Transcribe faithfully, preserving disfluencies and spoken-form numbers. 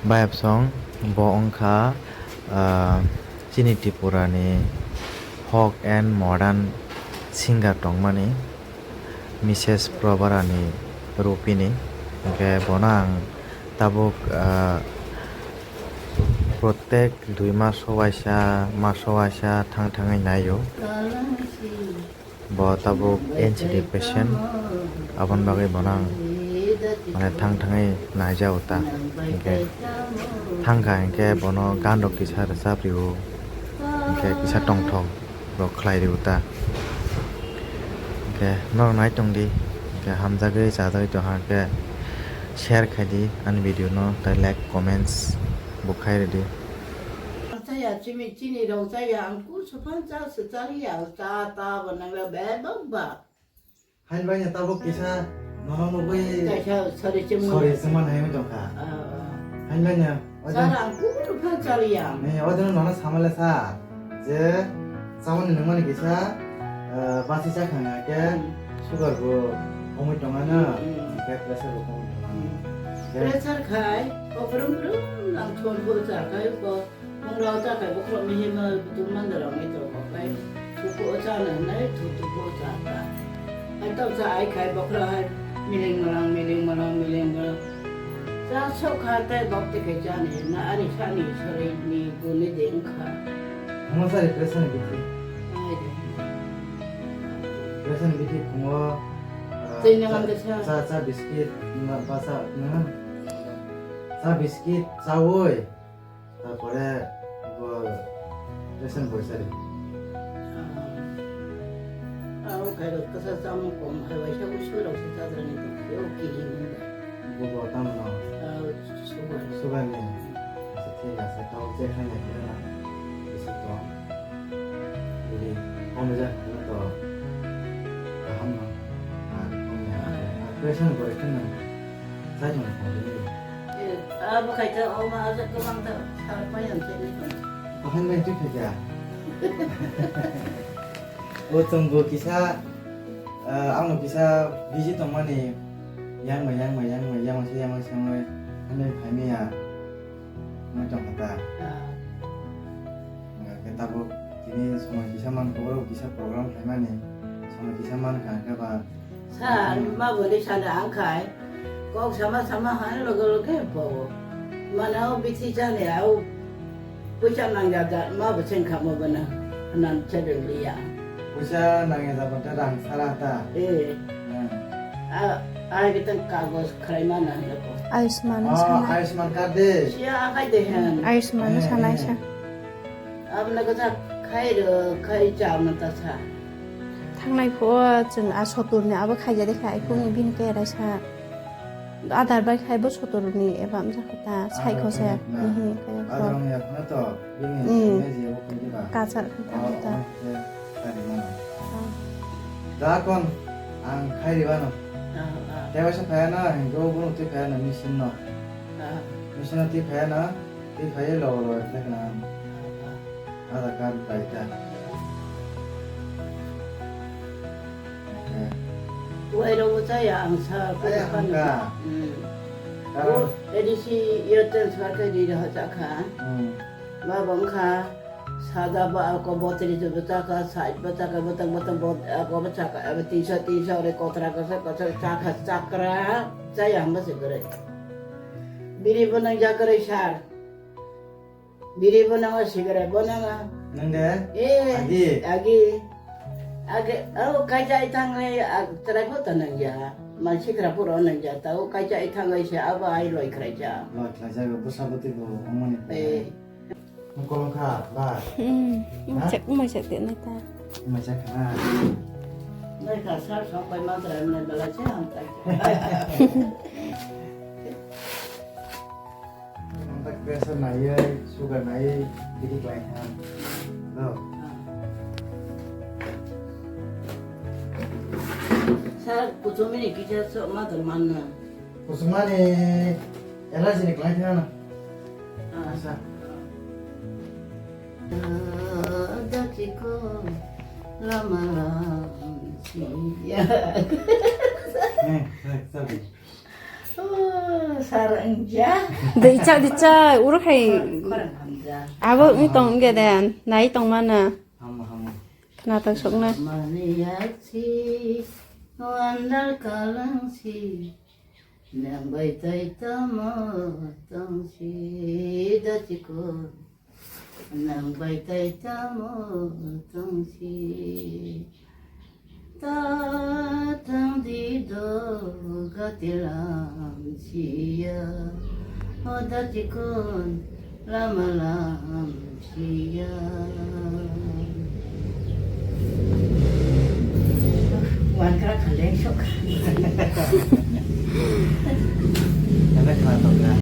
Bayapsong bo wngkha, ah, chini Tripura ni folk and modern singer tongmani Missus Probarani Rupini. Hwnkhe bono ang tabuk, ah, protek dui maso waisa, maso waisa thang thangwi naio. Bo tabuk N C D patient, aboni bagwi bono ang, mane, thang thangwi naijago ta. Hinkhe thangkha hinkhe bono gan rok kisa rwchap rio, hinkhe kisa tongthok rok khlai rio ta. Hinkhe norok nai tongdi, hinkhe hamjagwi chajagwi tongkha hinkhe share khaidi ani video no, tei like, comments bo khai rwdi. Chaya, chini, chini rok chaya, ang kung sufan cha se chaliya, cha ta bo nang le be bak bak. Hain banya tabuk kisa nono nugwi kaisa sorry chimung. Sorry chimung hai wng tongkha. Ah, ah. Hain banya, ojan. Sir, ang kung sufan chaliya. Ni, ojan nono samale sa, je, samani nungmani kisa, eh, basi cha khang ke, hmm, sugar bo komui tongana, hmm, ke pressure bo komui tongana. Hmm. Ke pressure khai, ko brum brum nang thon bo cha khai ko. Mung rok ta khai bokhorok mihima butum mandar rok ni to kok kai. Thuku o cha na nai thu thuku o cha ta. Ai to cha ai khai bokhorok hai miling malang, miling malang, miling malang. Cha sok kha tai bok te khai cha ni na ani sa ni sari ni gun ni de wng kha. Mo sa ri pressure ni bithi. Ai de. Pressure ni bithi phungo, ah, tei nang cha, ang kisa. Cha, cha biscuit, ma, ba cha, na. Cha biscuit, cha oi. Tarpore bo ration boisa ri. Ah, ah, o khairok kasa chamung kom hai waisa usu rok se chadrani tong phio, o kiri ni ba. Bo bo tamo no? Ah, sugar. Sugar ni. Asa thik ase, tamo je khaina kira na. Bisu tong. Budi kom jak na to kaham no. Ah, kom ya. Ah. Ah, ration boisa no. Sai tong ko ni. Eh, abo khai ta, o ma aja ko mang ta, sar pa yang te ni. Ko han mai tu khaja. O tong bo kisa, ah, ang kisa busy tong mani. Yang ma, yang ma, yang ma, yang ma, yang ma, yang ma, han mai phai mi ya. Mo tong kha ta. Ah. Hingkha khe tabuk tini somoi kisa mankha, oro kisa program khaimani, somoi kisa mankha, hingkhe ba. Sir, hmm, ma bwrwi sana ang khai, kok sama sama han loge loge bo. Mana o bithi chani au puisa nangya da, ma bo sen khamo bana, nan chadeng liya. Puisa nangya da bata rang sara ta. Eh. Hmm. A, ai kita kagos khlai mana hino ko. Ayushman. Oh, sana. Ayushman card de. Siya akai de han. Ayushman eh, sana eh. Sa. Abna gajak khai ro, khai cha mata sa. Thangnai pho chwng a soturni abo khaijak de kha, iphungni bini khe raisa. Adar bai khai bo soturni eba amjak kha ta, sai kho se. Adar bai khai na. Mhm, khai kho. Adar ong yak na to, bini hmm, ne je bo khai de ba. Kachar kha ta oh, ta. Oh, khe khai de mano. Ah. Da kon ang khai de mano. Ah, ah. Tei waisa phai na, hingke bo no twi phai na, machine no. Ah. Machine no twi phai na. Tei phai lo lo khe na. Ada kan pai ta. Eh. Wai ro cha ya ang sa. Ay, ang ka. Hmm. Karon o A D C yo transfer khe di ha cha kha. Hmm. Ba bang kha. Sada ba ko botri jo bata ka, sai bata ka, bata bata bot, ko bata ka, aba tinsa tinsa ore kotra ka sa, kotra cha kha, chakra cha ya hamba se kore. Biri bo nang ja kore sar. Biri bo nang sigaret bo nang. Nang de? Eh, agi. Agi. Agi, oh, kaisa ithang ai, ah, try bo ta nang ja. Man sikra puro nang ja ta, oh, kaisa ithang ai se abo ai loi krai ja. Loi krai ja, bo sa bo ti bo, omoni. Eh. Mung kolong kha, ba? Hmm, ha? Mung sek, mung sek de nai ta. Mung sek na. Nai ka sar song pai ma tra nai bala che ham tai. Ang tak pressure naiwi, sugar naiwi, bidi klai kha. Hello. Sir, kuchumini kisa so ma dal manna. Kuchumani allergy ni klai kha na. Ah. Asa. Dachiko lama lam siya. Eh, eh, sorry. Sar wngya. Dei cha, dei cha, uro khai. Khorang hamja. Abo wng tong wngya de, nai tong mana. Hamo, hamo. Khna tong sokna. Mani yaksi, wandal kalangsi, nang bai tai tamo tongsi, da chikon. Nang bai tai tamo tongsi. Ta thang di do ga tilam siya. O da chikon lama lam siya. Wan kra khaleng sok. Ada kena tokra.